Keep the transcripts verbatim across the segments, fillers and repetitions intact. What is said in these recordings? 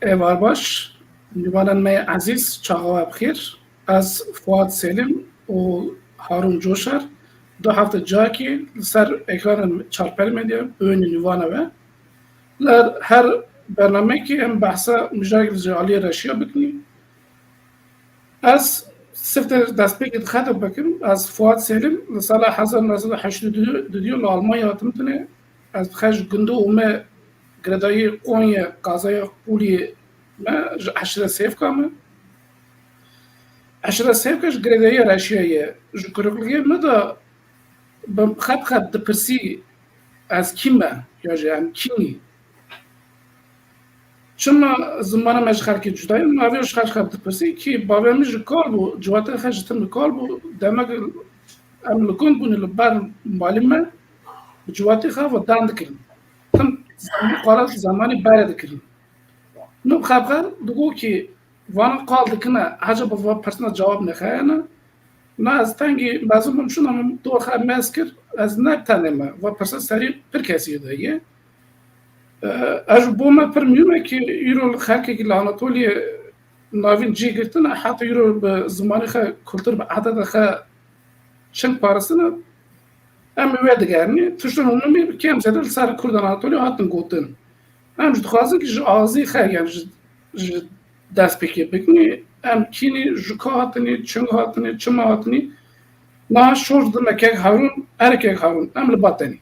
Êvar baş, nûvanên me yê ezîz, çaxa we bi xêr. Ez Fuat Selim û Harun Coşer, du hefte ciyakî li ser ekranên Çarpel Medya bi wênî nûvana we. Li her bernameyekî em behsa mijarek li aliyê reşiya bikin. Ez siftê destpêkê di xeto bikim. Ez Fuat Selim, li sala hezar neh sed û heştê û du li Almanya hatim dinê. Ez dixe ji gund û me girêdayî Konya, qazaya Qûliyê me, ji eşîreta Sêvka me. Eşîreta Sêvka ji girêdayî reşiya ye. Ji kurikligê me de bi xet xet dipirsî ez kî me, ya jî em kî nî. Çima zimana me ji xelkê cuda ye? Navê ji xelk xwe dipirsî kî bavê min ji kar bû, ciwatê xwe ji tim li kar bû. Demek em li gund bûne li ber malê me, bi ciwatê xwe ve dan dikirin. Tim zam-, qala zemanî berê dikirin. Nû xelk digo kî vana qal dikine, ecaba va pirsina cewab nexeyene. Na ez tengî mezin bûm, şûna min dor xwe mez kir, ez ne tenê me, va pirsa serî pir kesî de ye. E, ez bo me pir muhîm e kî îro xelkekî li Anatoliyê navîn cî girtine, heta îro bi zimanê xwe, kultur, bi edeta xwe çing paristine, em ê wê digerînê. Tiştên umumî bi kêm zêde li ser Kurdan Anatoliyê hatin gotin. Em jî dixwazin ki ji axzê xwe, yani ji, ji destpêkê bikin. Em kî nî, ji ku hatinî, çing hatinî, çima hatinî. Niha şor dime kek Harun, erê kek Harun, em li ba te nî.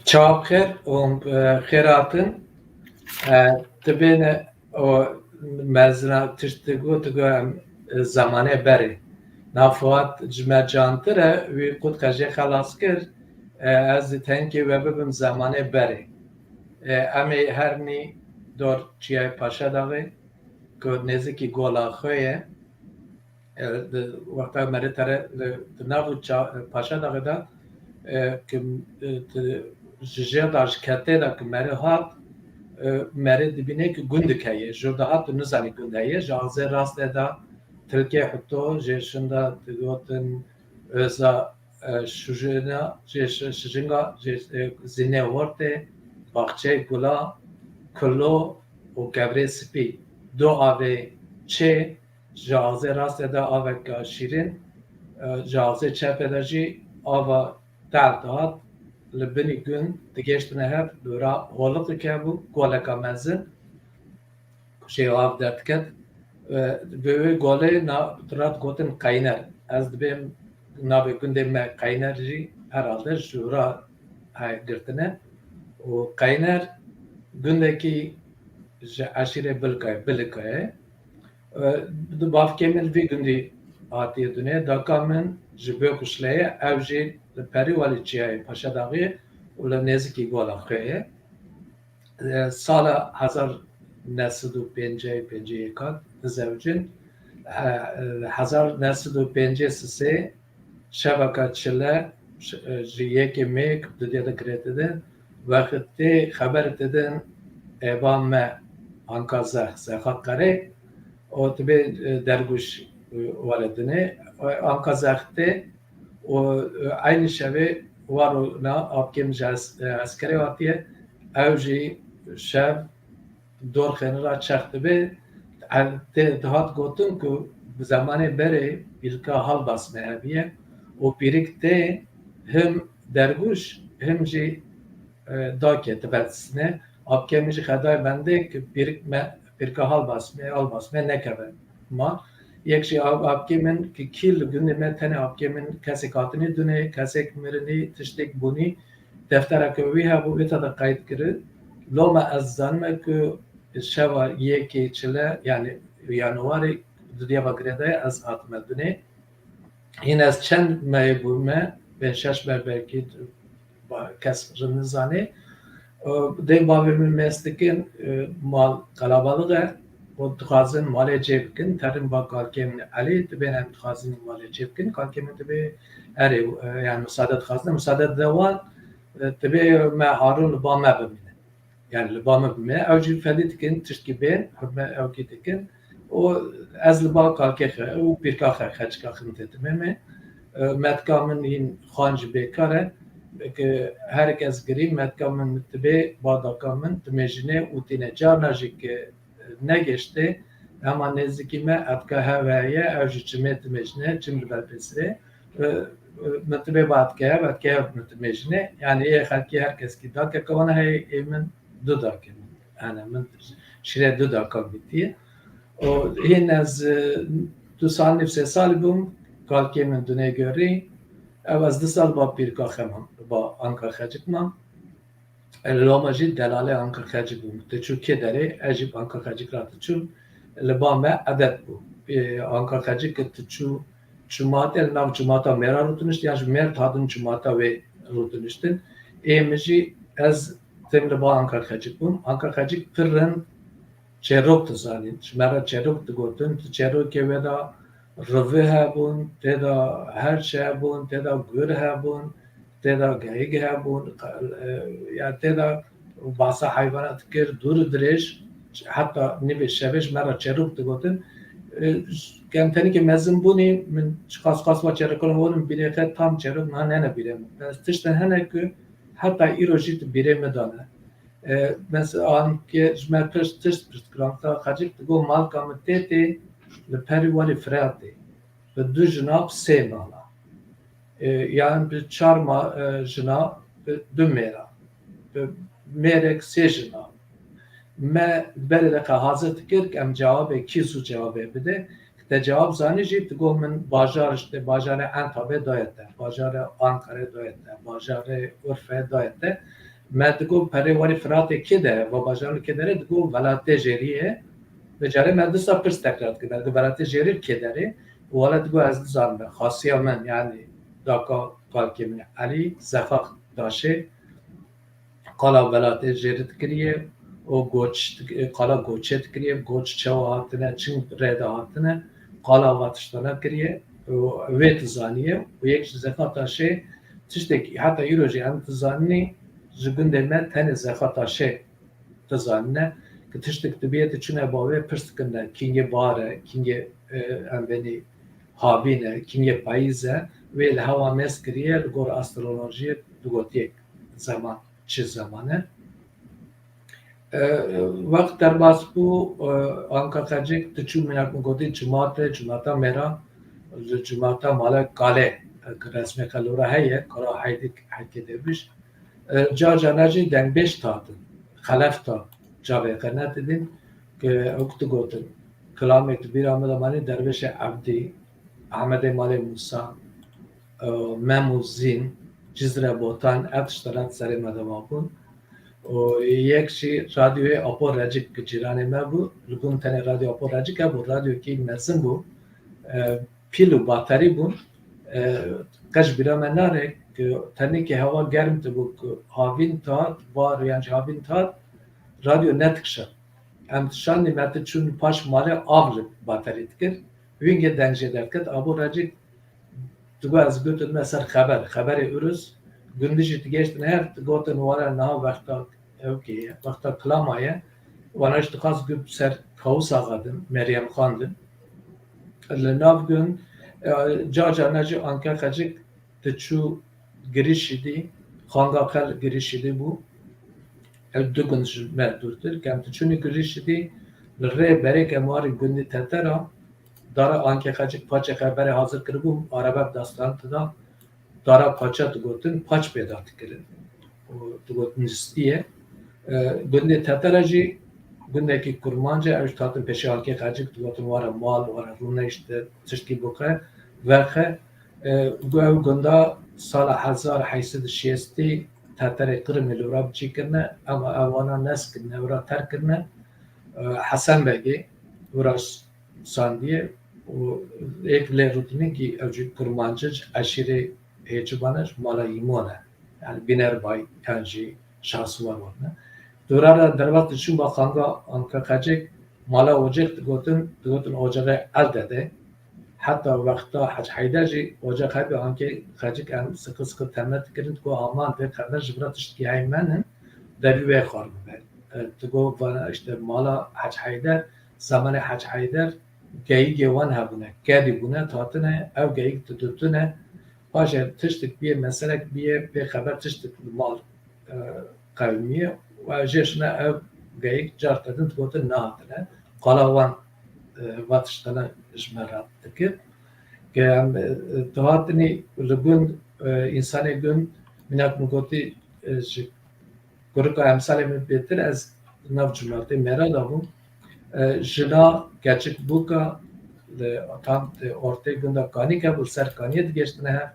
Çawa bi xêr û, e, xêr hatin. E, dibêne û mezina tişt digot, digot em, e, zemanê berê. Na Fuat ji me cantir e, wî qut qejê xelas kir. E, ez dî tenkê we bibim zemanê berê. E, em ê hernî dor Çiyayê Paşadaxê, ku nêzikî gola xwe ye. E, di wexta merê tere li, di nav û ça-, Paşadaxê de, e, ki, e, di, ji jê de, ji ketê de ki merê hat, e, merê dibîne ki gundek heye. Ji dihat tu nizanî gund heye. Ji axzê rastê de Tilkê Hito, jê şinda digotin Oza, e, Şujina, jê şi-, Şijinga, jê, e, Zînê Hortê, Baxçeyê Gula, Kulo û Kevrê Spî. Du avê çê, ji axzê rastê de aveka şîrîn, e, ji axzê çepê de jî ava tehl dihat, li binî gund digêştine hev, dora holiqek hebû, goleka mezin, ku jê av derdiket. E, bi wê golê na, ra digotin Qeyner. Ez dibêm navê gundê me Qeyner jî herhalde ji ra heye girtine. Û Qeyner gundekî ji eşîrê Bilkayê, Bilikayê. E, di bavkê min vî gundî hatiye dunê, daka min ji Bêkuşlê ye, ew jî li perî welî Çiyayê Paşadaxê û li nêzikî gola xwe ye. E, sala hezar neh sed û pêncî, pêncî yekan dizewicin. He, e, hezar neh sed û pêncî sisê şeveka çile, ş-, e, ji yekê mê ku didê de girêdidin, wextê xeber didin, êva me Anka Zex, Zexa Qerê, o dibê, e, dergûş, e, were dinê, e, Anka Zex tê, û, e, eynî şevê war û na apkêm ji es-, e, eskerê hatiye, ew jî şev dor xênira çex dibe, e, tê dihat gotin ku bi zemanê berê pîrika Halbas me hebiye û pîrik tê him dergûş, him jî, e, dakê dibe distine. Apkê min jî xedayê bendê ki pîrik me, pîrika Halbas me, Halbas me nekeve ma. Yek jî av-, apkê min ki kî li gundê me tenê apkê min kesek hatinî dunê, kesek mirinî, tiştek bûnî, deftereke wî hebû, wê te de qeyd kiri. Loma ez zanime ku şeva yekê çile, yani yanwarê, di diyeva girêdayê ez hatime dunê. Hîn ez çend meyê bûme, pênc şeş me belkî, ba-, kes rind nizanê. Û dê bavê min mêz dikin, e, mal qelebalix e, û dixwazin malê cê bikin. Terin ba kalkê min Elî, dibên em dixwazin malê cê bikin. Kalkê min dibê erê, e, yani misade dixwazin, misade dide wan, e, dibê me Harun li ba me bimîne. Yani li ba me bime, ew jî fedî dikin, tiştkî bên, hurme ew kî dikin. Û ez li ba kalkê xe û pîrka xe, xeçika xintê dime me. E, metka min hîn xan jî bêkar e. Ke her kes girî, metka min tibê, badaka min timêjinê û tîne. Carna jî ke negiştê, hema nêzîkî me etka hev heye, ew jî çimê timêjinê, çim li ber pêsirê. E, e, min tibê ba etka hev, etka hev min timêjinê. Yani ê xelkî her keskî dake ke wana heye, ê min du dake min. Yani min şirê du daka bîtiye. Û hîn ez, e, du sal nîv sê sal bûm, kalkê min dunê görî. Ew ez du sal ba pîrka xeman, ba Anka Xecik mam. E, loma jî delalê Anka Xecik bûm. Tu çû kê derê, ez jî bi Anka Xecik ra tu çûm. Li ba me edet bû. E, Anka Xecik tu çû çimate, li nav çimata mêra rûtinişt, yan ji mêr hadin çimata wê rûtiniştin. Ê min jî ez têm li ba Anka Xecik bûm. Anka Xecik pir rind çêrok dizanîn. Ji me re çêrok digotin. Di çêrokê wê de rivî hebûn, tê de herç hebûn, tê de gur hebûn, tê de geyik hebûn, e, ya tê de bahsa heywanat dikir, dûr û dirêj, heta nîvê şevê ji me re çêrok digotin. E, Kemtenîkê mezin bûnî, min çiqas qas va çêrokan werin bîrê xwe, tam çêrok niha nene bîrê min. Ez tiştin hene ku heta îro jî di bîrê min de ne. E, mesela, an ke ji me pirs, tişt pirs dikirin, ta Xecik digo malka min tê tê li perî warî Firatê. Bi du jina, bi sê mala. E, yan bi çar ma-, e, jina, bi du mêra. Bi mêrek sê jina. Me berê de qe hazir dikir, em cewabê kî zû cewabê bide. Te cewab zanî jî, digo min bajar işte, bajarê Entabê daye te, bajarê Ankarê daye te, bajarê Urfê daye te. Me digo perê warî Firatê kê de, va bajarê kê derê, digo Velatê Jêrî ye. Vê carê me disa pirs tekrar dikir. Me digo Velatê Jêrî kê derê? Wala digo ez nizanim be. Xasiya min, yani daka kalkê min Elî, Zefa Taşê, qala Velatê Jêrî dikiriye, û goç dik-, qala goçê dikiriye, goç çawa hatine, çi rê de hatine, qala va tiştana kiriye, û wê dizaniye, û yek ji Zefa Taşê tiştekî, heta îro jî em dizaninî, ji gundê me tenê Zefa Taşê dizanine, ki tiştek dibiye, diçûne bavê pirs dikirine, kîngê bar e, kîngê, e, em benî havîn e, kîngê payîz e, wê li hewa mêz kiriye, li gor astrolojiyê digotiye zeman çi zeman e. E, wext derbas bû, e, Anka Xecik diçû, minak min gotî, cumate, cumata mêra, li cumata mala kalê, e, ki resmê xelora heye, kara Heydik, Heykê Dewbîş. E, car carna jî dengbêj tatin, xelef ta cavê xenet didin, ki ew digotin, kilamê tu bîra min de manî, Dervêşê Ebdî, Ehmedê Malê Mûsa, e, Mem û Zîn, Cizre Botan, ev tiştana di serê me de mabûn. Û yek jî radyoyê Apo Recik ki cîranê me bû, li gund tenê radyo Apo Recik hebû, radyokî mezin bû, e, pîl û baterî bûn. E, qe ji bîra me nare ku tenê ki hewa germ dibû, ku havîn dihat, bar yan jî havîn dihat, radyo nedikişand. Em dişandî, me diçûn paş malê av li baterî dikir. Wîngê deng jê derdiket, Apo Recik digo ez gotin me ser xeber, xeberê Urus, gundî jî digihiştin hev, digotin were niha wexta ew kê ye, wexta kilama ye, wana jî dixwast gu ser Kawus Axa din, Meryem Xan din. Li nav gund, e, car carna jî Anka Xecik diçû girîşî dî, Xanga Xel girîşî dî bû. Ev du gund ji me dûrtir. Kem diçûnî girîşî dî, li rê berê ke em warî gundî Tetera, dara Anke Xecik paçê xeberê hazir kiribû, arebe bi destran tida, dara paça digotin, paç pêda dikirin. Û digotin nistiye. E, gundê Tetera jî gundekî kurmanc e, ew jî hatin pêşê Ankê Xecik, digotin were mal, were rûne, işte tiştkî bixwe, vexe. E, gu ew gunda sala hezar heyt sed û şêstî Teterê Qirmê li wira biçî kirine, ema ew wana neskirine, wira terk kirine. E, Hesen Begê wira sandiye û êk lê rûtinî kî ew jî kurmancij eşîrê Hêçiban e, ji mala Yîmon e. Yani Bîner Bay yan jî Şahsuwar wan e. Dora re derbas diçûn ba Xanga Anka Xecik, mala ocêx digotin, digotin ocaxê Elde de. Heta wexta Hec Heyder jî ocax hebî Ankê Xecik em siqi siqi teme dikirin, digo aman vê qever ji vira tiştkî hey menin, devî wê xwar bibe. E, digo vana işte mala Hec Heyder, zemanê Hec Heyder, geyikê wan hebûne, kedî bûne, hatine, ew geyik didutine, Paşê tiştik biyê, meselek biyê, pê xeber tiştik li mal, e, qewimiye û ew jê şine ev geyik car te din digotin nehatine. Qala wan, e, va tiştana ji me re dikir. Ke em, e, dihatinî li gund, e, însanê gund, minak min gotî, e, ji kurika emsalê min bêtir ez nav cemaetê mêra de bûm. E, jina keçik bûka li tam, e, ortê gunda Kanîke bû, ser Kaniyê digihiştine hev.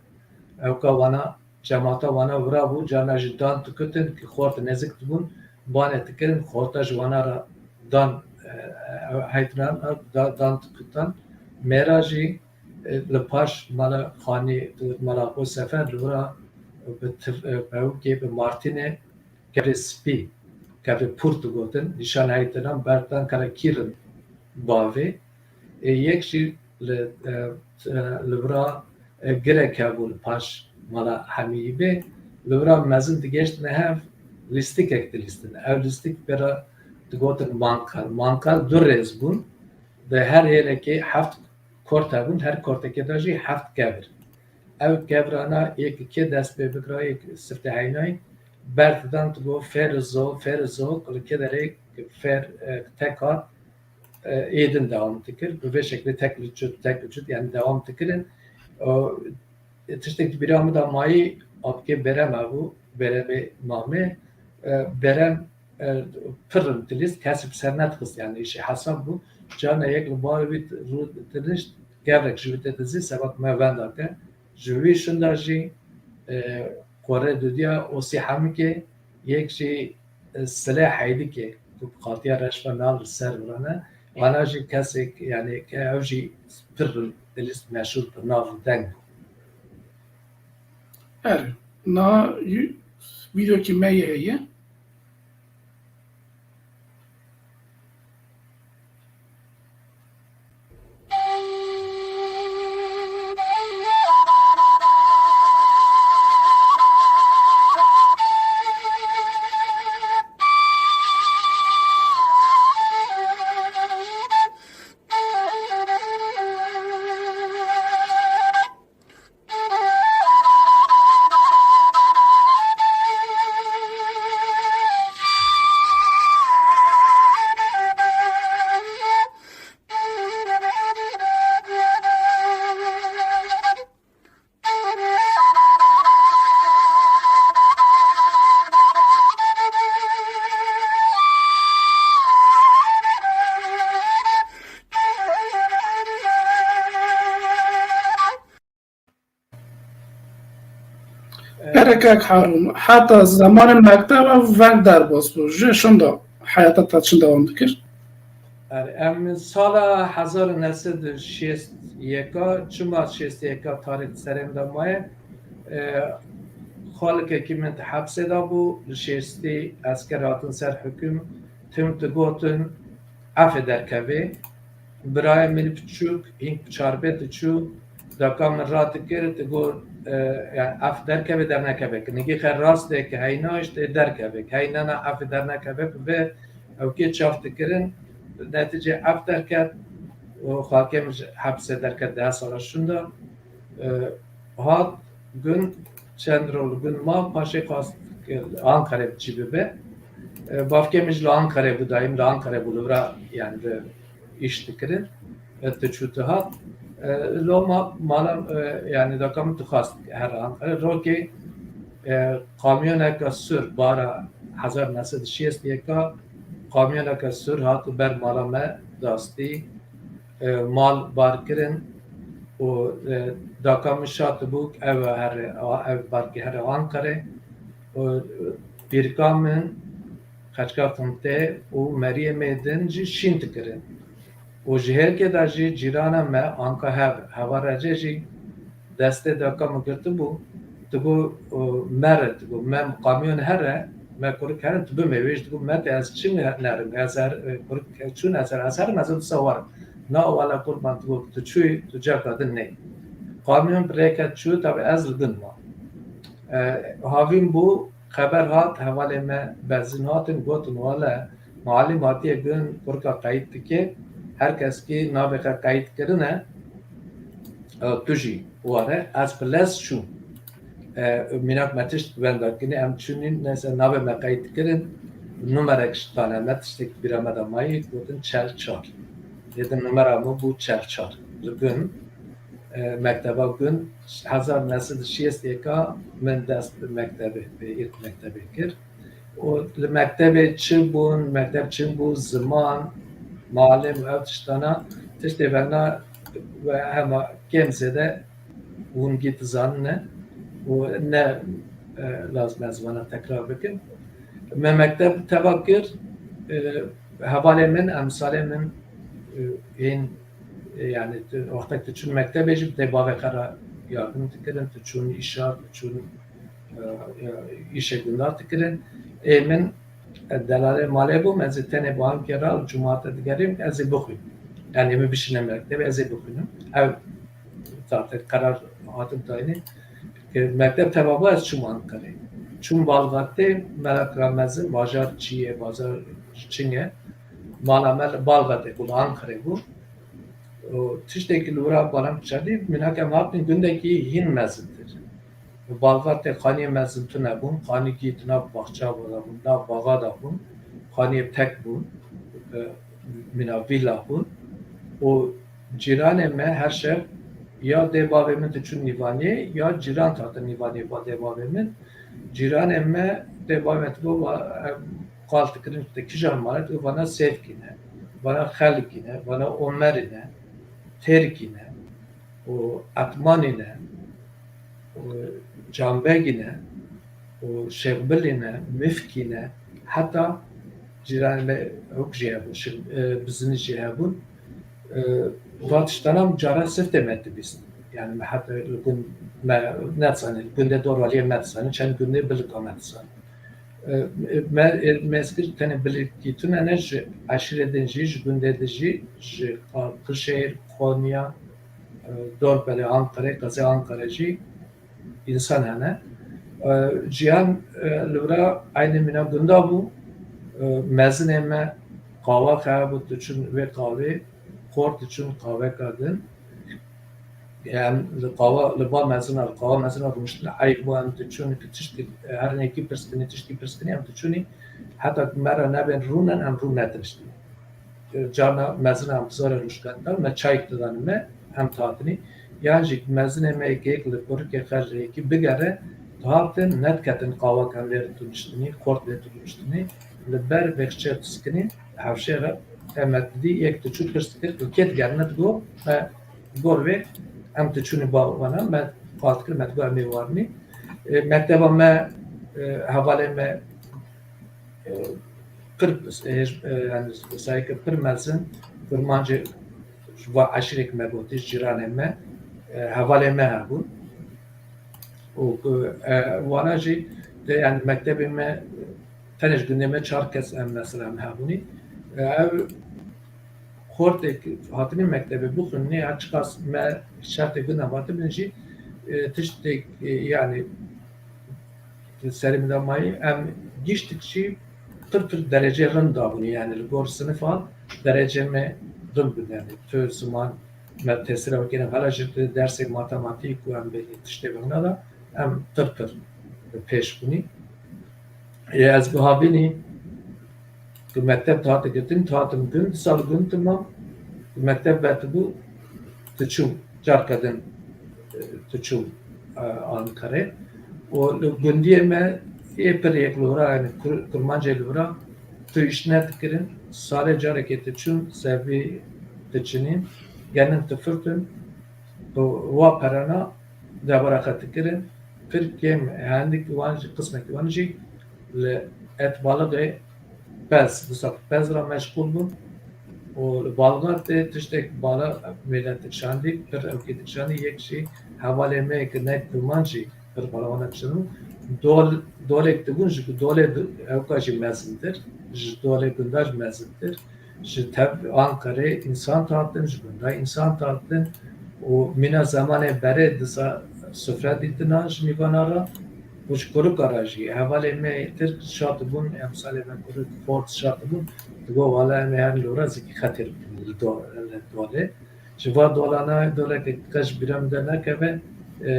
Ewka wana, cemaata wana vira bû, carna jî dan dikutin, ki xort nezik dibûn, banê dikirin, xorta ji wana re dan, e, e, heytinan, da-, dan dikutan. Mêra jî, e, li paş mala Xanî, mala xwe Sefer li vira bi tif-, e, pewikê, bi martînê, kevrê spî, kevrê pûr digotin, nîşan heytinan berdan kere kîrin bavê. Ê yek jî li, e, e, li vira, e, girek hebû li paş mala Hemîyî bê. Li vira mezin digihiştine hev lîstikek dilîstin. Ew lîstik pê re digotin manqal. Manqal du rêz bûn. Di her hêlekê heft kort hebûn, her kortekê de jî heft kevir. Ew kevirana yek kê dest pê bikira, yek sifte heynayî, ber didan digo fêr zo, fêr zo, li kê derê fêr, e, tek hat, e, êdin dewam dikir. Bi vê şeklê tek li çut, tek li çut, yani dewam dikirin. O, e, tiştek di bîra min de mayî, apkê Berem hebû, Beremê Mamê, e, Berem, e, pir in dilîst, kesî bi ser nedixist, yani îşê hesab bû. Carna yek li bavê wî rû dinişt, gevrek ji wî tê dizî, sebab me wenda ke. Ji wî şinda jî, e, qorê dudiya Osî Hemikê, yek jî, e, Silê Heydikê, ku qatiya reşva nav li ser virane, wana jî kesek, yani ke ew jî pir dilîst meşhûr bi nav û deng bû. Her, na yu-, vîdokî me yê heye. Bereket Harun, heta zemanê mekteba veng derbas bû. Ji şinda heyata te çi dewam dikir? Erê, em sala hezar û neh sed û şêst yeka, çima şêst yeka tarîx serê min de maye, e, xalikekî min di hepsê de bû, li şêstî esker hatin ser hukûm, tim digotin, efê derkevê. Birayê min piçûk, hîn çarbê diçû, daka min radikir, digot, e, yani, ef derkeve, dernekeve. Ki nigî xe rastê ki heyna işte derkeve. Ki heynana ef dernekeve, bi vê ewkê çav dikirin. Netîce ef derket û xalkê min ji hepsê derket, deh sala şûnda. E, hat gund, çend rol gund ma, paşê xwast Ankarê çî bibe. E, bavkê min ji li Ankarê bû, dayî min li Ankarê bû, li vira, yani, de îş dikirin. E, tu çû tu hat. E, loma mala, e, yani, daka min tu xwast her Ankarê. Rokê, e, kamyoneke sur, bara hezar neh sed û şêst yeka, kamyoneke sur hat û ber mala me dastî. E, mal bar kirin û, e, daka min şa tibûk, ev here, a, ev barkê here Ankarê û, e, pîrka min, Xeçka Fintê û meriyê me din jî şîn dikirin. Û ji hêlkê de jî cîrana me Anka hev, heva Recê jî destê daka min girtibû, digo, o, mere, digo, me kamyon here, me kurik herin, tu bimê, wê jî digo, me te ez çi ne-, nerim, ez her, e, kurik çûn ez her, ez herim, ez ê wisa warim. Na wala qurban, digo, tu çûyî, tu caka din neyî. Kamyon bi rêke çû, tabi ez li din mam. E, havîn bû, xeber hat, hevalê me bezîn hatin, gotin, wele, Malîm hatiye gund kurika qeyd dike. Her kes kî navê xwe qeyd kirine, Ew tu jî were, ez bi lez çûm. E, mînak me tişt wenda kirin, em çûnîn, neyse navê me qeyd kirin. Numerek ji tane me tiştek bîra me de mayî, gotin çel çar. Yê din numera min bû çel çar. Li Gun, e, mekteba Gun, hezar neh sed û şêst êka min dest bi mektebê, bi êk mektebê kir. Û li mektebê çi bûn, mekteb çi bû, ziman, malim, ev tiştana, tiştê vena we hema kêm zêde hûn gî dizanin ne û ne, e, lazim ez vana tekrar bikim. Me mekteb teva kir, e, hevalê min, emsalê min, e, hên, e, yani, tu, wextek tu çûn mektebê jî, bi dê bavê xwe re yardim dikirin, tu çûn îşa, tu çûn, e, e, îşê gundar dikirin. Ê min, e, delalê malê bûm, ez ê tenê bi ankê re li cumate digerîm, ez ê bixwînim. Yani, min bişîne mektebê, ez ê bixwînim. Ew zaten qerar hatin tayînê. Ke mekteb teva bû, ez çûm Anqerê. Çûm Balgatê, meraq ra mezin, bajar çi ye, bajar çing e. Mala me li Balgatê bû, li Anqerê bû. Û tiştekî li wira balam çardî, mînak em hatin gundekî hîn mezintir. Balgatê xaniyê mezin tune bûn, xanî gî di nav baxça de bûn, nav baxa de bûn, xaniyê tek bûn, e, mîna vîla bûn. Û cîranê me her şev ya dê bavê min diçûn nîvaniyê, ya cîran dihatin nîvaniyê ba dê bavê min. Cîranê me dê bavê min digot, va, em qal dikirin, tu kîjan mala, digot, vana Sêvkî ne, vana Xelkî ne, vana Omerî ne, Têrkî ne û Etmanî ne û Canbegî ne û Şêxbilî ne, Mifkî ne, heta cîranê me huk jî hebûn, Şêx-, e, Bizinî jî hebûn. E, va tiştana cara siftê me dibîst. Yani me heta li gund me nedizanî, li gundê dor aliyê me dizanî, çend gundê bilika me dizanî. E, me, e, mezgir tenê bilikî tune ne ji eşîrê din jî, ji gundê din jî, ji Qirşehîr, Konya, e, Dorpelê, Anqerê, qezê Anqere jî însan hene. E, ciyan, e, li vira eynê mîna gunda bû. E, mezinê me qawa xebû, diçûn wê qawê, xort diçûn qaweka din. Em li qawa, li ba mezina, li qawa mezina rûniştin eyb bû, em diçûn ki tiştî, her nekî pirs kinî, tiştî pirs kinî, em diçûnî, heta ku me re nebên rûnin, em rû nediriştin. Carna mezina em bizarê rûşkendar, me çayek didan me, em dihatinî. Yan jî mezinê me yekê yek li kurikê xwe ji yekî bigere, dihatin, nediketin qawek em lê rûniştinî, xort lê rûniştinî, li ber bexçe diskinî, hevşê re, em me didî, yek diçû pirs dikir, li kê digerine digot, me Gor vê em diçûnî ba wana, me qal dikir, me digot em ê warinî. E, mekteba me, e, hevalê me, e, pir, e, e, yani sayeke pir mezin, kurmancê ji va eşîrek me gotî, ji cîranê me, e, hevalê me hebûn. Û, e, wana jî de, yani mektebê me, tenê ji gundê me çar kes em mesela em hebûnî. E, ev xortê hatine mektebê bixwînî, her çiqas me şertê gund em hatibin jî, e, tiştek, e, yani serê min de mayî, em giştik jî pir pir derecê rind dabûnî, yani li gor sinifa derecê me rind bûn, yani tu ziman me tesîra wekî ne, hala jî di dersê matematîk û em bêjin tiştê vengna de em pir pir pêş bûnî. Ê ez guha bînî, tu mekteb dihat girtin, tu hatim gund, sal gund dimam, tu mekteb vetibû, tu çû, carka din, e, tu çû, e, Ankarê. Û li gundiyê me ê pir yek li wira, yani kur-, kurmancê li wira, tu îş nedikirin, salê carekê tu çûn, sevî tu çinîn, genin tu firtin, tu wa perana, debara xwe dikirin. Pir kêm, hendik wan jî, qismek wan jî li etbalixê pez, wisa pez re meşxûl bûn û li balixê tê tiştek bala mêle dikişandî, pir ewkê dikişandî, yek jî hevalê me yek ne kurmanc jî pir bala wan dikişandin. Dol, dolek dibûn, ji ku dolê di-, ewka jî mezintir, ji dolê gunda jî mezintir. Ji tev Ankarê însan dihatin, ji gunda însan dihatin û mîna zemanê berê disa sufre dîtina ji mîvana re û ji kurika re jî. Hevalê me yê Tirk şa dibûn, emsalê me kurik xort şa dibûn, digot, wala em ê herin li wira zikî xetê bikin li do-, li dolê. Ji va dolana, doleke qe ji bîra min dernekeve, e,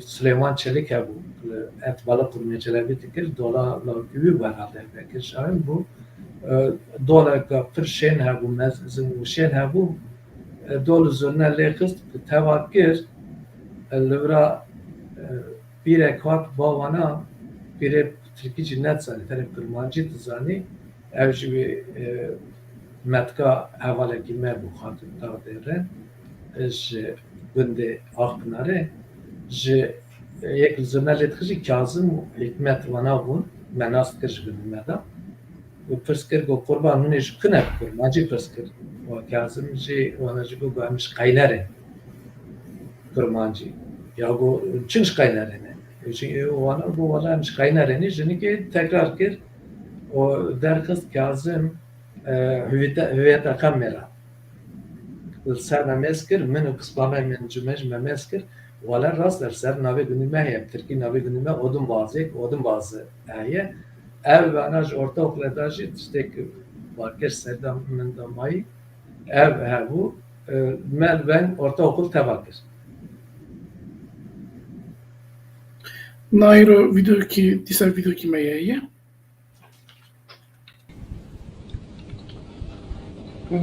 Silêman Çelik hebû. Li Etbala Qurmê Çelebî dikir, dola lawikî wî bû herhalde, Bekir Şahin bû. E, doleke pir şên hebû, mezin û şên hebû. E, dol û zurne lê xist, teva kir, e, li vira, e, pîrek hat ba wana, pîrê tirkî jî nedizanî, tenê kurmancî dizanî. Ev jî wî, e, metka hevalekî me bû, Xatûn Dağdêre, e, ji gundê Axpınarê, ji, e, yek li zirne lê dixî jî Kazim û Hikmet wana bûn, me nas dikir ji gundê me de. Û pirs kir, got, "Qurban, hûn ê ji ku ne?" Kurmancî pirs kir. Û Kazim jî wana jî got, "Got, em ji Qeynerê." Kurmancî. Ya got, "Çi ji Qeynerê ne?" Jî wana got, "Wala em ji Qeynerê ne." Jinikê tekrar kir. û derxist Kazim, e, hüviyete, hüviyeta xwe me re. Li ser me mêz kir, min û kispa me, min cumê ji me mêz kir. Wele rast e, li ser navê gundî me heye, bi tirkî navê gundî me Odunbazê, Odunbazı heye. Ev vana ji ortaokule de jî tiştek bakir ser de min de mayî. Ev hebû, e, me li veng ortaokul teva kir. Nayro vîdeokî, dîsa vîdeokî me ye ye.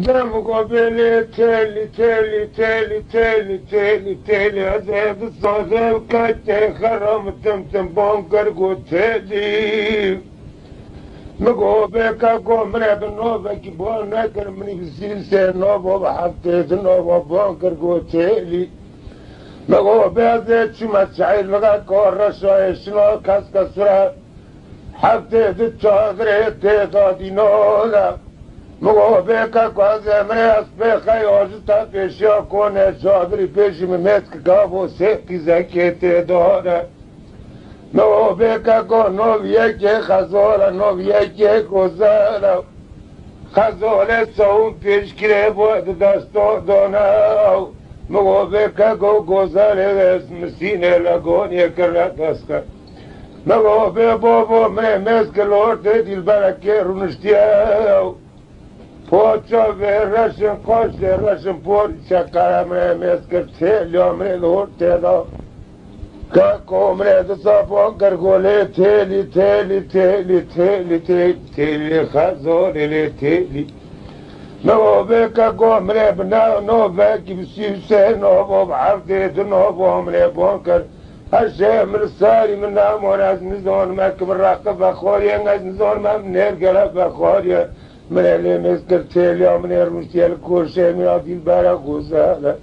Dem gobelê telî, telî, telî, telî, telî, telî, ez ê bi sazê û kaytê xeram tim tim bon kir got telî. Mi go bê keko min ê bi novekî bon nekir, minî bi sî sê novo bi heftê di novo bon kir got telî. Mi go bê ez ê çûme çayîr, mi ga ko reşayê şino keske sure. Heftê di çadirê tê dadîno de. Mi go bê keko ez ê min ê ez pê xeyo ji te pêşiya konê çadirî pêşî min mêz ki gavo sê qîzekê tê dane. Mi go bê keko nov yekê xezole, nov yekê gozele. Xezolê sewûn pêşkirê bo di desto done. Mi go bê keko gozele, ez misînê legoniyê kirine deste. Mi go bê bobo, min ê mêz ki li ortê dîlberekê rûniştiye. Poça vê reşin, qaştê reşin, por çekara min ê mêz kir, têliya min ê li ortê da. Keko min ê di sapon kir, go lê têlî, têlî, têlî, têlî, têlî, têlî, xezolê lê têlî. Mi go bê keko min ê bi ne-, novekî bi sî sê novo, bi heftê di novo min ê bon kir. Heşê min li serî min nemon, ez nizanim, eke min reqib vexwariyê, ez nizanim, em nêrgele vexwariye. Min ê lê mêz kir têliya min ê rûniştiye li koşê min ya dîlbera gozele.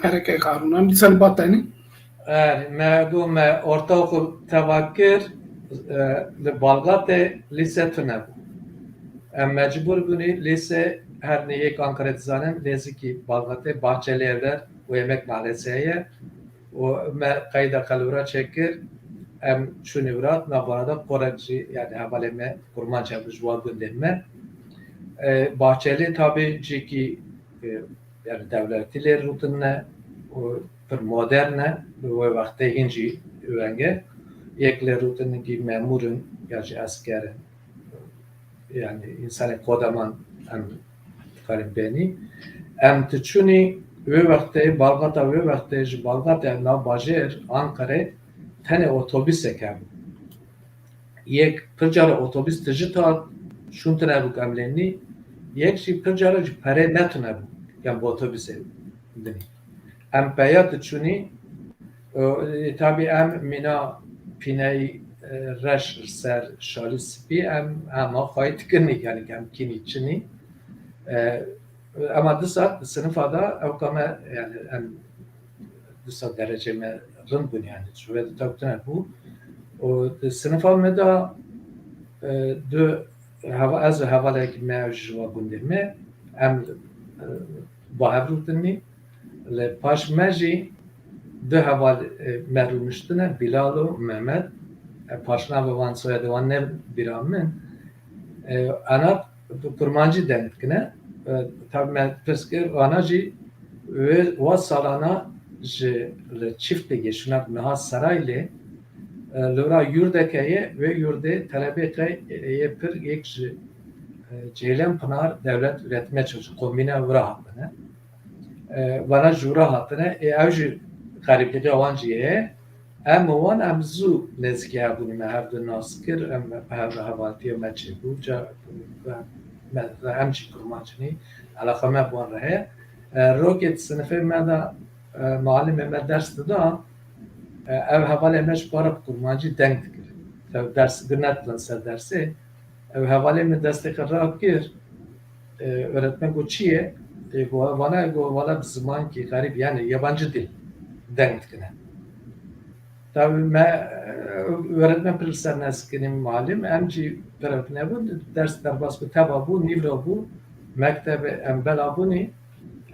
Hereke Harûn, em dîsa li ba tenê. Er, me got me ortaokul teva kir, e, li Balgatê lîse tune bû. Em mecbûr bûnî lîse, her ne yek Ankarê dizanin, nêzîkî Balgatê Bahçeli Evler û Emek Mahallesi heye. û me qeyda qelûra çêkir, em çûnî wira, navbera de qorek jî, yani hevalê me, kurmanc hebû ji wan gundên me. E, Bahçeli tabî cîkî, e, yani dewletî lê rûtin e û pir modern e, bi wê wextê hîn jî weng e. Yek lê rûtinî memûr in ya jî esker in. yani însanê kodeman em dikarin benî. Em diçûnî wê wextê, balgata wê wextê ji balgatê nav bajêr Anqerê tenê otobusek hebû. Yek pir cara otobus tijî tat, şûn tune bû em lênî, yek jî pir cara jî perê me tune bû em bi otobusê dinî. Em peya diçûnî, e, tabî em mîna pîneyî, e, reş ser şalî spî em hema xwayî dikinî, yani em kînî çinî. E, ema disa di sinifa de ew ka me, yani em disa derecê me rind bûn, yani ji wê de tewtine bû. Û di sinifa me de, e, du heva-, ez û hevalek me ji wa gundê me, em, e, ba hev rûdinî. Li paş me jî du heval, e, me rûniştine, Bilal û Mehmet. E, paşnavê wan, soyadê wan ne bîra min. E, ana bi kurmancî deng dikine. E, tabi me pirs kir, ana jî wê wa salana ji li çiftê Yeşunak niha Seraylê, e, li wira yurdeke ye, wê yurdê telebê qey, e, yê pir yek ji, e, Ceylan Pınar Devlet Üretime Çocuğu kombîne wira hatine. E, vana ji wira hatine, ê ew jî xerîbî wan jî ye. Em û wan em zû nêzîkî hebûnî me hev du nas kir, em hev hevaltiya me çêbû, ca me, em jî kurmanc in, eleqa me bi wan re heye. E, rokê di sinifê me de, e, malimê me ders dida, e, ev hevalê me ji xwe re bi kurmancî deng dikir. Ew ders, gir nedidin ser dersê, ew hevalê min destê xwe rakir, e, öğretmen got, "Çi ye?" E, got, "Vana," got, "Vana bi zimankî xerîb, yani yabancı dil deng dikine." Tabi me, e, öğretmen pir li ser nezikinî malim, em jî pir ew nebûn, ders derbas bû, teva bû, nîvro bû, mektebê em bela bûnî,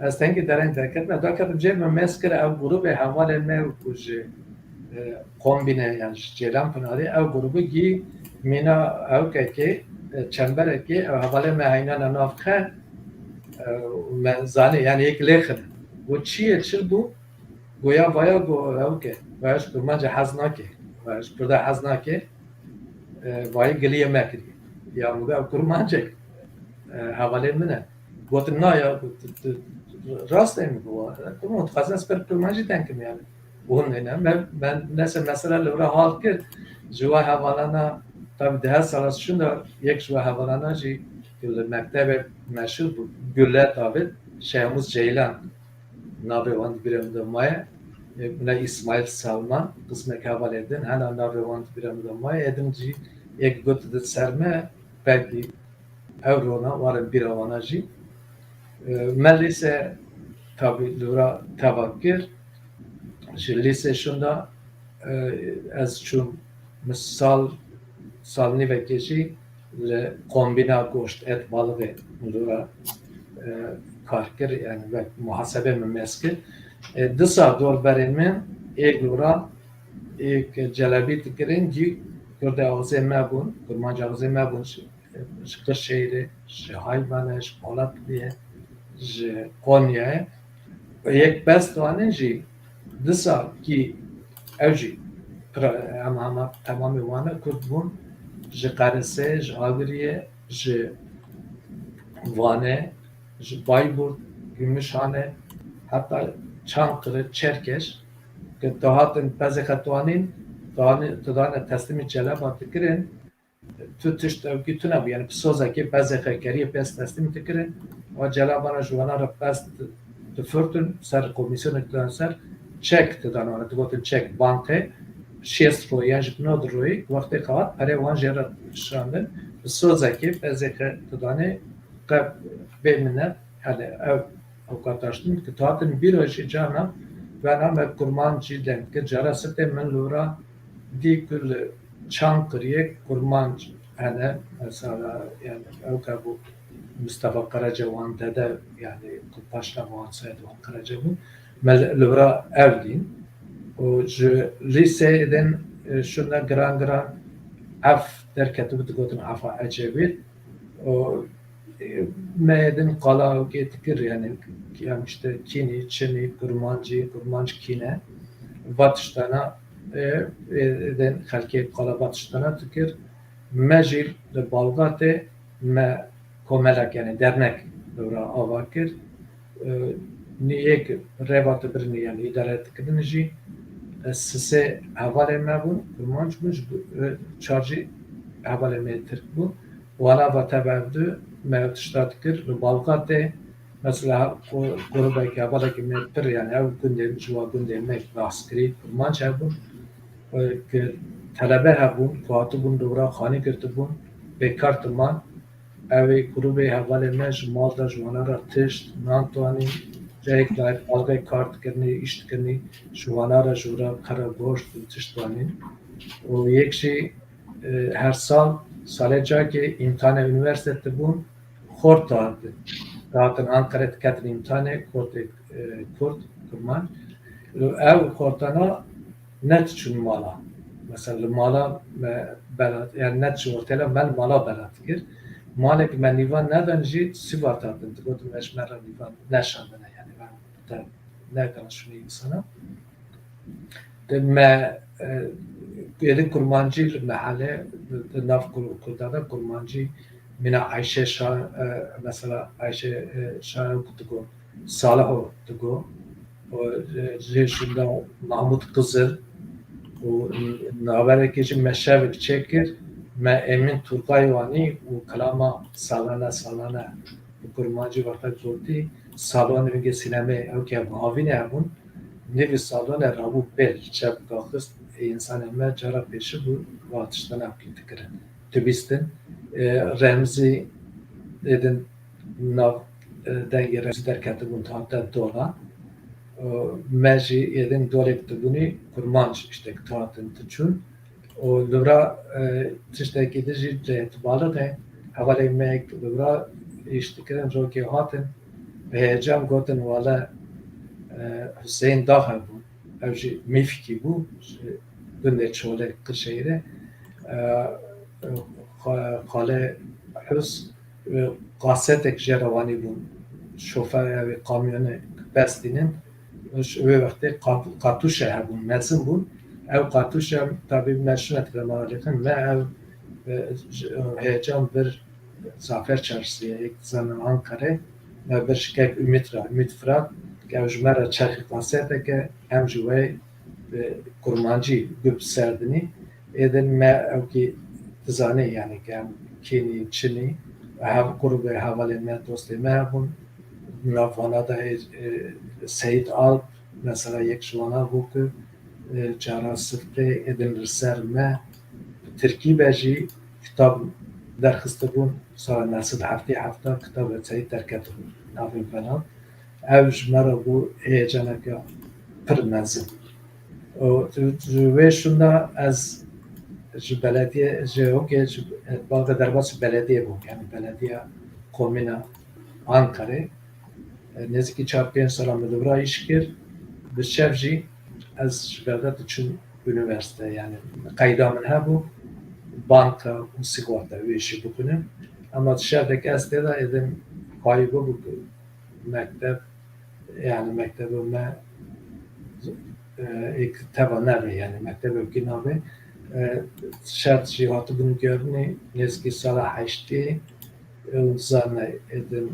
ez tengî dereng derketime, derketim cêr min mêz kir ew grûbê hevalên me ku ji, e, kombîne yan ji Ceylan Pinarê ew grûbî gî mîna ewkekê, e, çemberekê ew hevalên me heynane nav xe, e, me zanî, yani yek lêxin. Got, "Çi ye, çi bû?" Goya vaya go ewke, vaya ji kurmancê hez nake, vaya ji kurda hez nake, e, vayî giliyê me kiriye. Ya min got, "Ew kurmancek, e, hevalê min e." Gotin, "Na ya," got, "tu, tu, tu, rast e min got, e, kurman, tu xwazin ez per kurmancî deng kim yani." Hûn ne, me, me nese mesela li wira hal kir, ji wa hevalana, tabi di her sala şunda yek ji wa hevalana jî li mektebê meşhur bû, Gülle tabi, Şehmuz Ceylan. Navê wan di bîrê min de maye. E, ne Îsmaîl Salman, qismek hevalê din, hena navê wan di bîrê min de maye. Êdin jî yek got di ser me, belkî ew rona, warin bîra wana jî. E, me lîse tabî li wira teva kir. Ji lîsê şunda, e, ez çûm, min sal, sal nîvekê jî li kombîna goşt, et, balığı li wira, e, kar kir, yani wek muhasebe min mêz kir. E, disa dorberên min ê li wira ê ke celebî dikirin, cî kurdê axizê me bûn, kurmanc axizê me bûn, ji, ji Qirşehîrê, ji Haymanê, ji Polatliye, ji Konyayê. Yek bes dane jî disa kî ew jî pira-, hema hema temamê wane Kurd bûn, ji Qerisê, ji Agiriyê, ji Vanê, ji Bayburt, Gümüşhane, heta Çankırı, Çerkeş, ke tu hatin pezê xetwanîn, tu dane teslîmî celeba dikirin, tu tişt ewkî tune bû. Yani pisozekê pezê xekeriyê pez teslîm dikirin. Wa celabana ji wana re pez difirtin ser komîsyonek dan ser çek didan wana, digotin çek bankê şêst royî yan jî nod royî wextê xehat perê wan jê re şandin. Pisozekê pezê xe didanê qe bê minet, yani ev avukataştin ki tatin bîro jî cana vena me kurmancî deng kir. Cara sitê min lûra dî ku li Çankiriyê kurmanc hene, mesela, yani, ew ke bû Mustafa Karaca wan dede, yani, ku paşna wan seyed wan Karaca bû, me li, li vira ev dîn. Û ji lîseyê din, e, şûna giran giran ev derketibû, digotin efa Ecevît. Û, e, me din qala wekê dikir, yani, em işte kînî, çinî, kurmancî, kurmanc kîne, va tiştana, e, e, din xelkê qala va tiştana dikir. Me jî li Balgatê me komelek, yani dernek dewra ava kir. E, niyek rêva te birinî, yani îdare dikirin jî, e, sisê hevalê me bûn, kurmanc bûn, ji, e, çar jî hevalê me tirk bûn. Wana va tevevdu me tişta dikir, li Balqatê, mesela, ku-, grûbeke hevalekî me pir, yani ew gundê, ji wa gundê me behs kirî, kurmanc hebûn. E, ke telebe hebûn, ku hatibûn dewra xanî girtibûn, bêkar diman. Ew ê grûbê hevalê me ji mal de ji wana re tişt, nan diwanîn, cihek layê balgê kar dikirinî, îş dikirinî, ji wana re ji wira qere goşt û tişt diwanîn. Û yek jî, e, her sal, salê cakê îmtihanê unîversîte dibûn, xort dihatin. Dihatin Anqere diketin îmtihanê, xortê, e, kurd, kurmanc. Ew xortana ne diçûn mala. Mesela li mala me bela, yani ne diçûn otela, me li mala bela dikir. Malek me nîvan nedan jî sîva dihatin. Digotin me ji me re nîvan neşandine, yani me te nedana şûnê însana. Di me, e, êdî kurmancî li mehele, di, di nav kur-, kurda de kurmancî mîna Ayşe Şah, e, mesela Ayşe, e, Şah ku digo, Saliho digo, û, e, jê şûnda Mahmûd Qizil û naverekê jî me şevek çêkir, me Emîn Turgay wanî û kilama salane salane bi kurmancî wexta gotî, salonê wingê sînemê ew ke bi havînê hebûn, nêvî salonê rabû pêl, çepka xist, ê însanê me cara pêşî bû, va tiştana wekî dikirin. Dibîstin, e, Remzî êdin nav, e, dengê Remzî derketibûn, dihate dola. E, me jî êdin dolek dibûnî, kurmanc îşte dihatin diçûn. Û li vira, e, tiştekî din jî cihê balixê, hevalê me yek li vira îş dikirin, rokê hatin, bi heyecan gotin, wele, e, Huseyîn Daxe bû. Ew jî mîfkî bû, ji gundê Çolê Qirşehîrê. E, e, Xalê Hus, e, kasetek jê re wanî bûn. Şoferê wê kamyonê bes dînin. Ji wê wextê kat-, katûşe hebûn, mezin bûn. Ew katûşe tabî me şûne dikire mala lêxin. Me ev, e, ji, e, heyecan bir Zafer Çarşısıya, yek dizanin Ankarê. Me bir şikek Ümit re, Ümit Fırat, ke ew ji me re çerxî kaseteke, em ji wê, e, kurmancî gup serdinî. Êdin me ewkî dizanî, yani ke em kînî, çinî, hev-, grûbê hevalên me, dostê me hebûn. Nav vana de, e, Seyîd Alp, mesela yek ji wana bû ku, e, cara sifrê êdin li ser me, bi tirkî be jî kitab derxistibûn, sala neh sed heftê heft kitabê Seyîd derketibû navê Belan. Ew ji me re bû heyecaneke pir mezin. Û ji wê şûnda ez ji belediye, ji hokê, ji, e, balde derbasî belediye bûm, yani belediya komîna Ankarê. E, nêzîkî çar pênc sala min li vira îş kir. Bi şev jî ez ji berde diçûm unîversîte, yani qeyda min hebû, banka û sigorta wê îşî bikinim. Ema di şevdek ez tê de êdin xwayî bû ku mekteb, yani mektebê me, e, êk teva nebe, yani mektebê kî nabe. E, şert jî hatibûn guherînê, nêzîkî sala heştê, ew zane êdin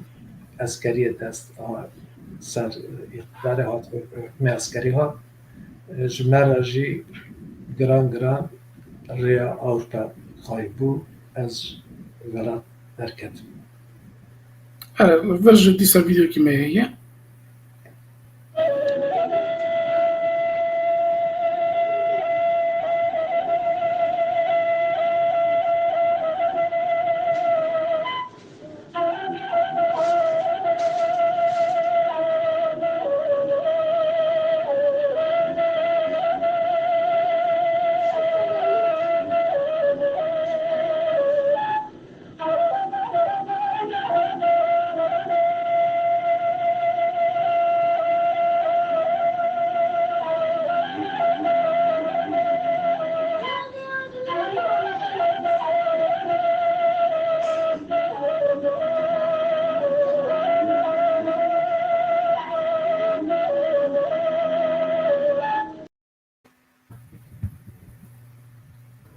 eskeriyê dest a ser îqtidarê hat, hukmê eskerî hat. E, ji me re jî giran giran rêya Ewropa xayî bû, ez welat derketim. Erê, vir ji dîsa vîdeokî me heye.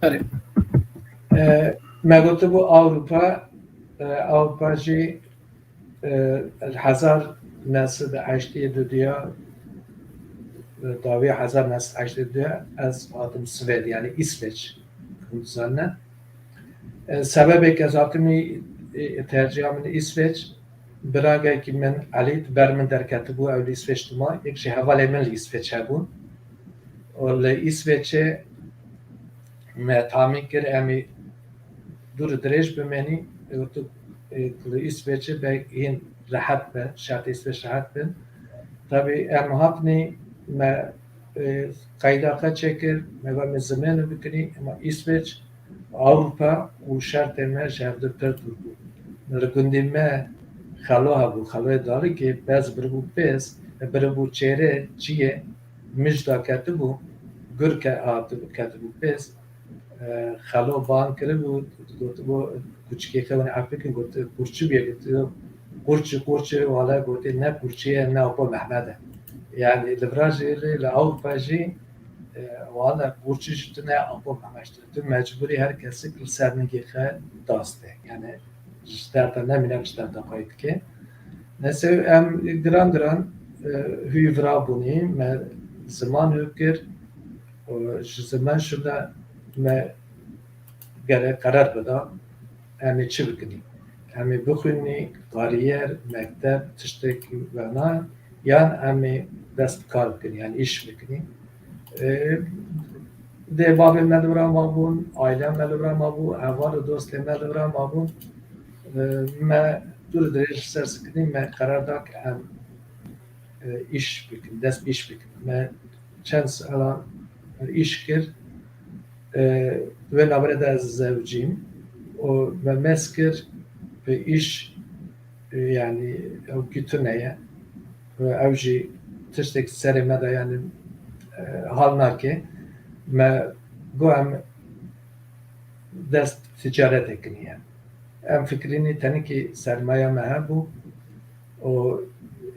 Erê. E, me gotibû Ewropa Ewropa jî, e, hezar neh sed û heştê û du ya, e, dawî hezar neh sed û heştê û du ya ez hatim Swêd, yanî Îsveç, hûn dizanine. E, sebebê ke ez hatimî, e, tercîha min Îsveç, birayekî min Elî di ber min derketibû, ew li Îsveç dima, yek jî hevalê min li Îsveç hebûn. Û li Îsveçê me tamî kir, em ê dûr û dirêj bimenî. Û tu, e, li Îsveçê be hîn rehet be, şertê Îsveç rehet bin. Tabî em hatinî me, e, qeyda xwe çêkir, me got me zimên bikinî, ema Îsveç, Ewropa û şertê me ji hevdu pir dûr bû. Li gundî me xelo hebû, xeloyê Dalikê, pez biribû pêz, biribû çêrê, çiyê, mij daketibû, gur ke hatibû, ketibû pêz, e, xelo ban kiribû, gotibû, kuçikê xwe hûn ef bikin, got, qurçi bûye, got, qurçi, qurçi, wala gotê, ne qurçi ye, ne Apo Mehmed e. Yanî li vira jî, li Ewropa jî, e, wala qurçi ji tu ne Apo Mehmed ji tu. Tu mecbûrî her kesik li ser ningê xwe dastê. Yanî ji derda nemîne, ji derda xwe dike. Nese em giran giran, e, hûyî vira bûnî, me ziman hû kir, û ji ziman şûna me gerek qerar bida, em ê çi bikinî? Em ê bixwînî, kariyer, mekteb, tiştek wena, yan em ê dest bi kar bikinî, yan îş bikinî? E, dê bavê me li vira mabûn, aile me li vira mabû, heval û dostê me li vira mabûn. E, me dûr dirêj li ser sikinî me qerar da ke em, e, îş bikin, dest bi îş bikin. Me çend sala îş kir, e, wê navberê de ez zewcîm û me mez kir bi îş, e, yanî ew kî tune ye. Ew jî tiştek serê me de, yanî, e, hal nake. Me got em dest ticaretê kiriye. Em fikirînî tenekî sermaya me hebû û,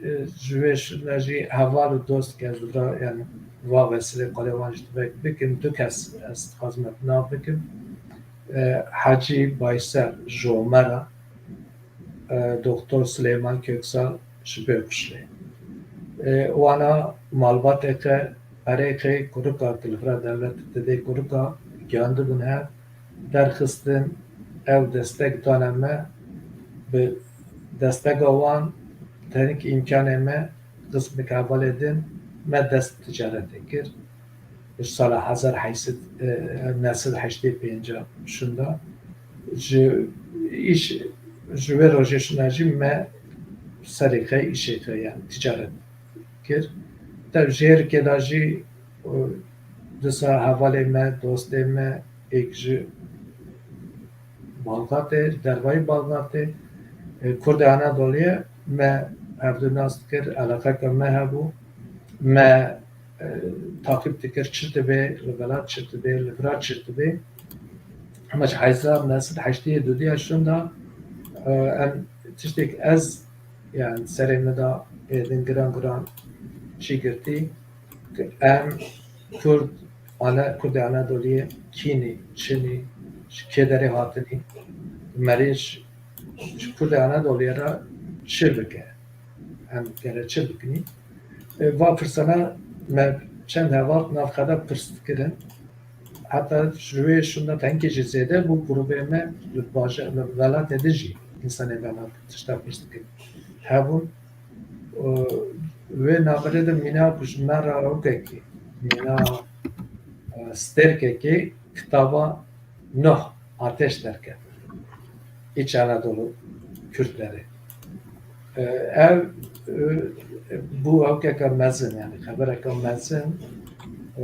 e, ji wê şûna jî heval û dost ke ez vira, yanî va vesilê qolê wan ji divek bikim, du kes ez dixwazim nav bikim. E, Hecî Bayser ji Omera, e, Doktor Silêman Köksal ji Bêkuşlê. E, wana malbatê xwe, perê xwe, kurika ku li vira dewlet didê kurika, giyandibûn hev, derxistin, ew destek dane me, bi destega wan tenik îmkanê me, qismek hevalê din me dest ticaretê kir. Ji sala hezar heşt sed, e, neh sed heştê pênc şûnda ji îş, ji wê rojê şûna jî me serê xwe, îşê xwe, yanî ticaret kir. Te jêrikê de jî, e, disa hevalê me, dostê me, êk ji Balgatê, dervayî Balgatê, e, Kurdê Anadoliyê me hevdu nas dikir, eleqeke me hebû. Me, e, taqîb dikir çi dibe, li welat çi dibe, li vira çi dibe. Ama ji hezar neh sed heştê û du ya şûnda, e, em tiştek ez, yanî serê min de êdin giran giran çî girtî, em Kurd, Ana-, Kurdê Anadoliyê kî ne, çi ne, ji kê derê hatinî, merê ji, ji Kurdê Anadoliyê re çi bike? Em gere çi bikinî? E, va pirsana me çend heval nav xwe de pirs dikirin. Heta ji wê şûnda tenkê jî zêde bû, grûbê me li baje-, li welatê din jî însanê me nav tişta pirs dikin hebûn. Û wê navberê de mîna ku ji me re ewkekî, mîna, e, stêrkekê kitaba Nuh Ateş derket. Îç Anadolu Kürtleri. E, ev, e, bû ewkeke mezin, yanî xebereke mezin, e,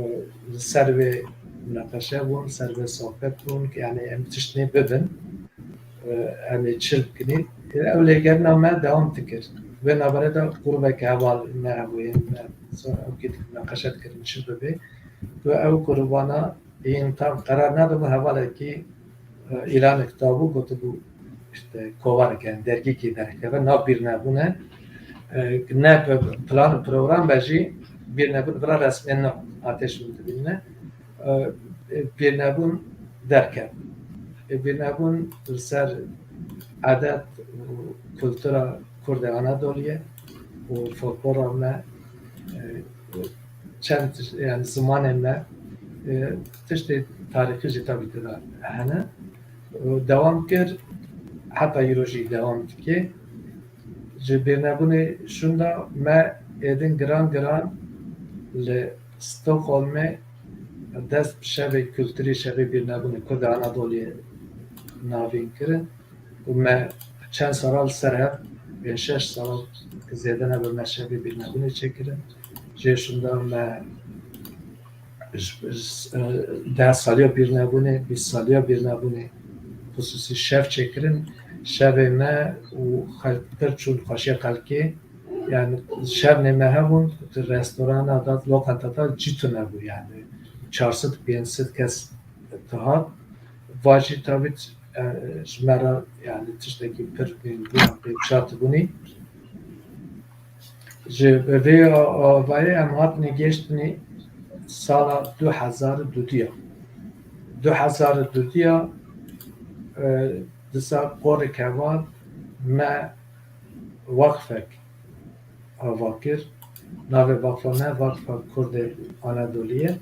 li ser wê munaqeşe bûn, li ser wê sohbet bûn, yanî em tiştê bibin. E, em ê çi bikinî? E, ew lêgerîna me dewam dikir. Wê navberê de grûbeke heval me hebûye, me, ew kî munaqeşe dikirin çi bibe. Ku ew grûbana yên tam qerar nedibû, hevalekî, e, îlanek dabû, gotibû, işte, kovarek, yanî dergîkî derkeve, nav bîr nebûne. E, ne bi plan û program be jî bîr nebûn, vira resmê ne, ateş min dibîne. E, e, bîr nebûn derket. E, bîr nebûn li ser edet û kultura Kurdê Anadoliyê û folklora me, e, û çend, yani zimanê me, e, tiştê tarîxî jî tabî tê de hene. Û dewam kir, heta îro jî dewam dike. Ji bîrnebûnê şûnda me êdin giran giran li Stockholmê dest bi şevê kulturî, şevê bîrnebûnê Kurdê Anadoliyê navîn kirin û me çend sala li ser hev, pênc şeş sala zêde nebe me şevê bîrnebûnê çêkirin. Jê şûnda me deh saliya bîrnebûnê, bîst saliya bîrnebûnê xisûsî şev çêkirin. Şevê me û xelk pir çûn xweşiya xelkê. Yani şevnê me hebûn, di restorana da, lokanta da cî tune bû yani. Çar sed pênc sed kes dihat. Va jî tabî, e, ji me re yani tiştekî pir bîn bû, pêşat bûnî. Ji vê avayê em hatinê gêştinî sala du hezar û dudiya. Du hezar û dudiya, e, disa qorê kevat me waqfek ava kir. Navê waqfa me Waqfa Kurdê Anadoliyê.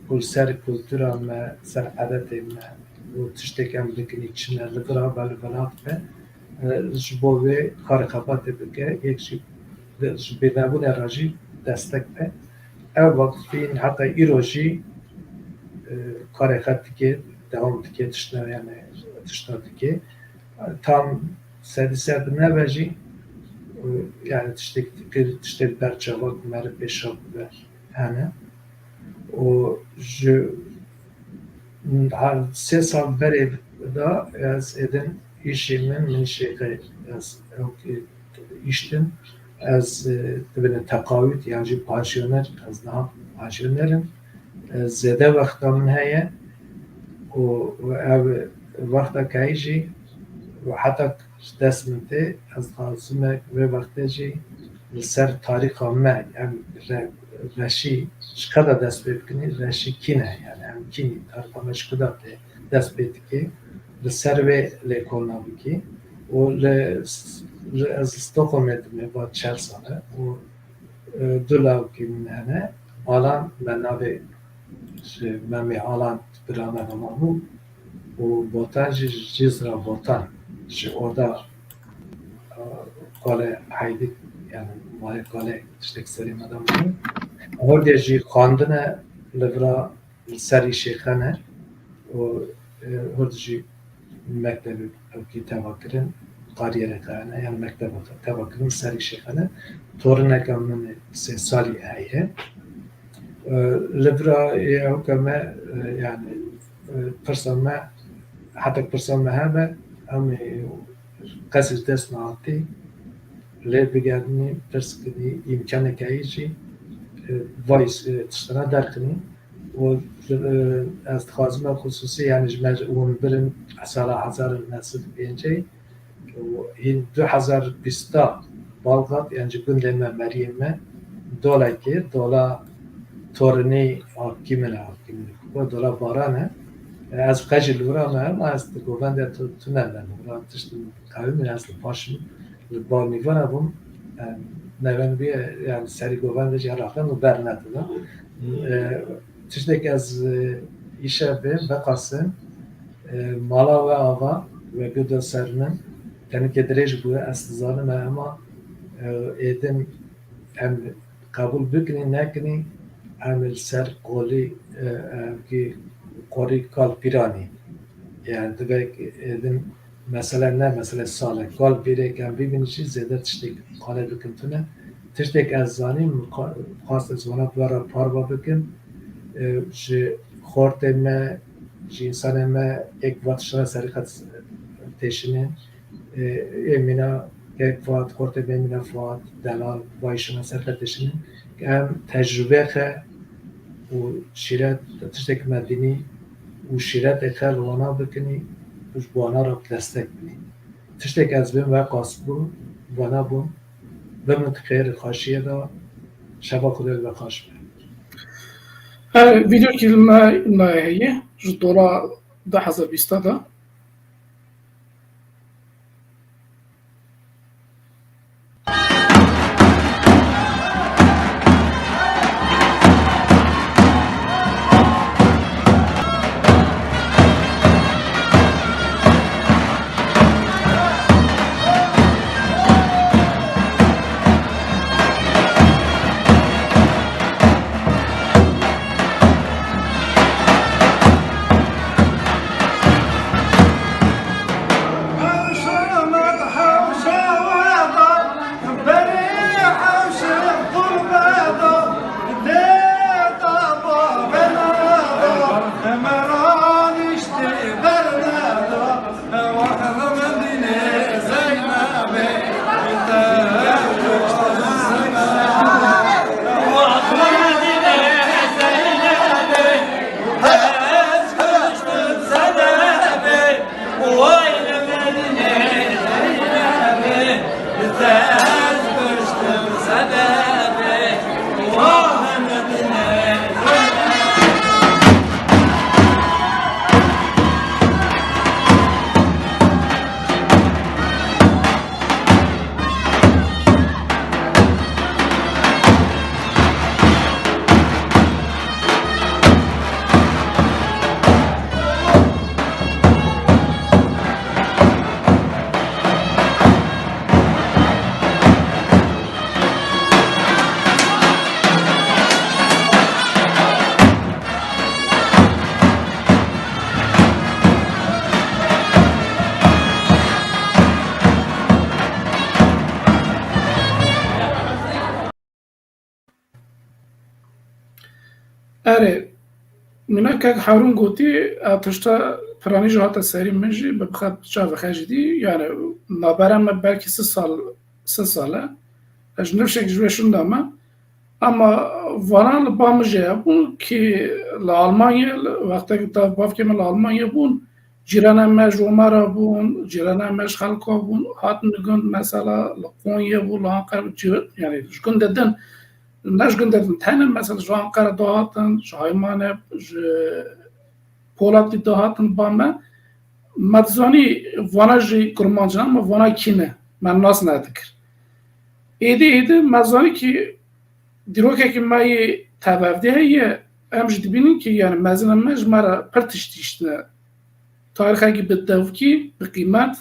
Û li ser kultura me, ser edetê me û tiştê em dikinî çi ne, li vira be, li velat be, e, ji bo wê karê xebatê bike, yek jî de, ji bênebûnê re jî destek be. Ev waqfîn heta îro jî, e, karê xwe dike, dewam dike, tişta, yani tişta dike. Tam sedî sed nebe jî, e, yani tiştek, tiştê ber çavan me re pêşa bibe hene. Û ji, ha, sê sal berê de ez êdin îşê min, min şêxê ez ew îştin. Ez, e, dibine teqawît, yan jî pansiyoner, ez niha pansiyoner im. E, zêde wexta min heye û, û ev wexta kayî jî û heta ji dest min tê, ez dixwazim vê wextê jî li ser tarîxa me, em re-, reşî ji qeda dest pê bikinî, reşî kî ne, yani em kî ne, tarîxa me ji qeda tê dest pê dike, li ser wê lêkolina bikî û li, li ez Stockholmê dime va çar sal e û, e, du lawikî min hene. Alan me navê ji Memê Alan bira me ve mabû û Botan jî ji Cizra Botan ji orada, e, kalê Heydik, yani malê kalê tiştek serê me de mabû. Hordê jî xwendine li vira li ser îşê xwe ne û, e, hurd jî mektebê ewkî teva kirin, kariyerê xwe ne, yan mekteba xwe teva kirin, ser îşê xwe ne. Torineka min sê salî heye. E, li vira ê ewke me, e, yani, e, pirsa me, heta pirsa me hebe, em ê qesî dest nehatî lê bigehdinî, pirs kinî, îmkaneke heye jî, e, vay, e, tiştana derxinî. û, e, ez dixwazim ev xisûsî, yani ji me hûn birin sala hezar û neh sed û pêncî û hîn du hezar bîsta balgat, yani ji gundê me, meriyê me, dolekê, dola torinî avkî min e, avkî min e, dola Baran e. E, ez qe jî li vira me, ama ez di govende tu, tune me, li vira tişt qewimî, ez li paş im. Li ba nîvana bûm, em, neven bûye, yani serî govendê jî heraxin û bernedin. E, tiştek ez, e, îşev bêm, veqasim, e, mala we ava, we bide ser min, tenike dirêj bûye, ez dizanim e, ema, e, êdin em qebûl bikinî, nekinî, em li ser qolî, e, em kî qorî kal pîranî. Yani divek êdin Mesele ne, mesele sal e. Kal pîrek em bibînin jî zêde tiştek qale bikin tune. Tiştek ez zanîm, xwe-, xwest ez wana bi we re parva bikim. E, ji xortê me, ji însanê me yek va tiştana serî xwe têşînin. E, ê mîna yek va xortê me mîna Fuat, delal, va îşana serî xwe têşînin. Em tecrûbê xe û şîret, tiştek me dînî û şîretê xe li wana bikinî û ji wana re destek bidî. Tiştek ez bêm veqas bû, vana bûm, bimit xêr xweşiyê de, şeva Xwedê li we xweş be. E, vîdeokî li me nayê heye, ji dola du hezar bîsta de. Erê, mîna kek Harûn gotî, ev tişta piranî jî hate serî min jî, bi bixe çav xwe jî dî, yani nabera me belkî sih sal, sih sal e. Ez ji nifşek ji wê şinda me. Ama vana li ba min jî hebûn ki li Almanya, li wextekî da bavkê min li Almanya bûn, cîrana me ji Omara bûn, cîrana me ji Xelka bûn, hatin li gund mesela li Konya bû, li Anqara bû, cî-, yani ji gundê din, ne ji gundê din tene, mesela ji Anqara dihatin, ji Haymane, ji Polatî dihatin ba me. Me dizanî vana jî kurmanc in, ama vana kî ne? Me nas nedikir. Êdî, êdî me zanî ki dîrokekî me yê tevevdê heye, em jî dibînin ki, yani mezina me ji me re pir tişt dihiştine. Tarîxekî bi devkî, bi qîmet,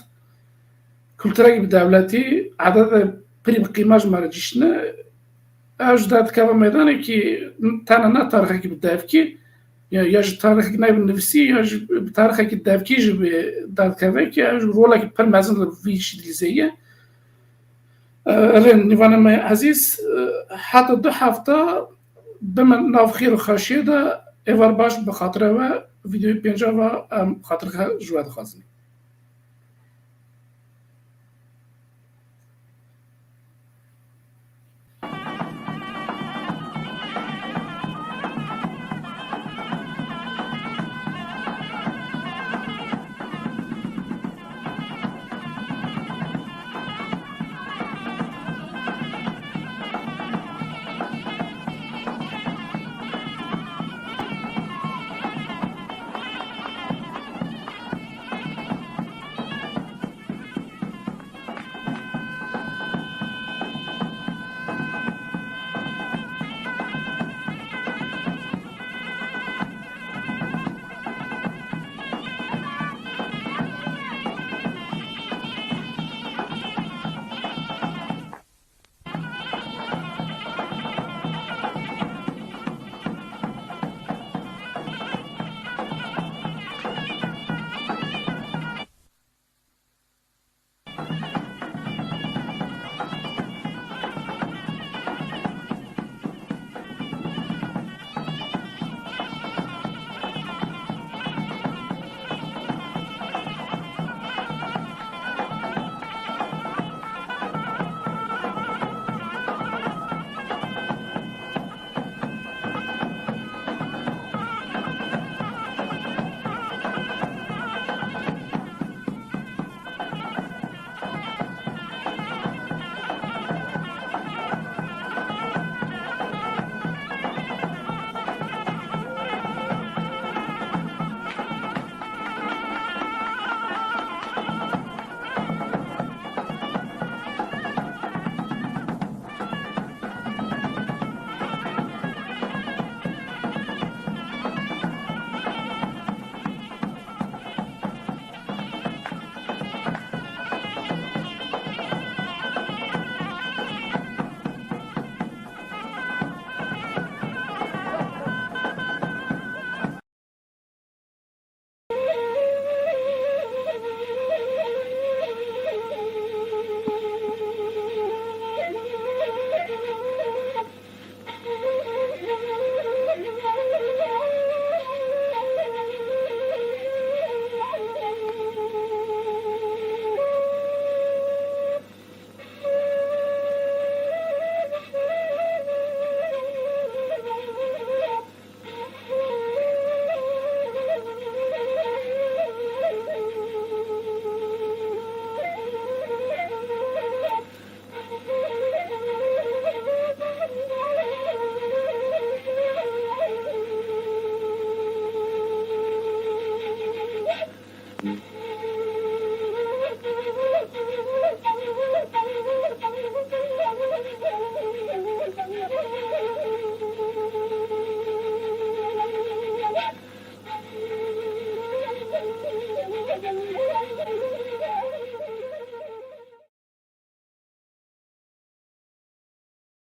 kulturekî bi dewletî, edede pirî bi qîmet ji me re dihiştine. Ev ji derdikeve meydanê ki tene ne tarîxekî bi devkî, ya, ya ji tarîxekî ne bi nivîsî, ya ji bi tarîxekî devkî jî bi derdikeve ki ev rolekî pir mezin li vî şîdlîzê ye. E, Rên nîvana me ezîz, e, heta du hefta bimin nav xêr û xweşiyê de, êvar baş bi xatire we, vîdeoyê pênca ve em xatirxe ji we dixwazin.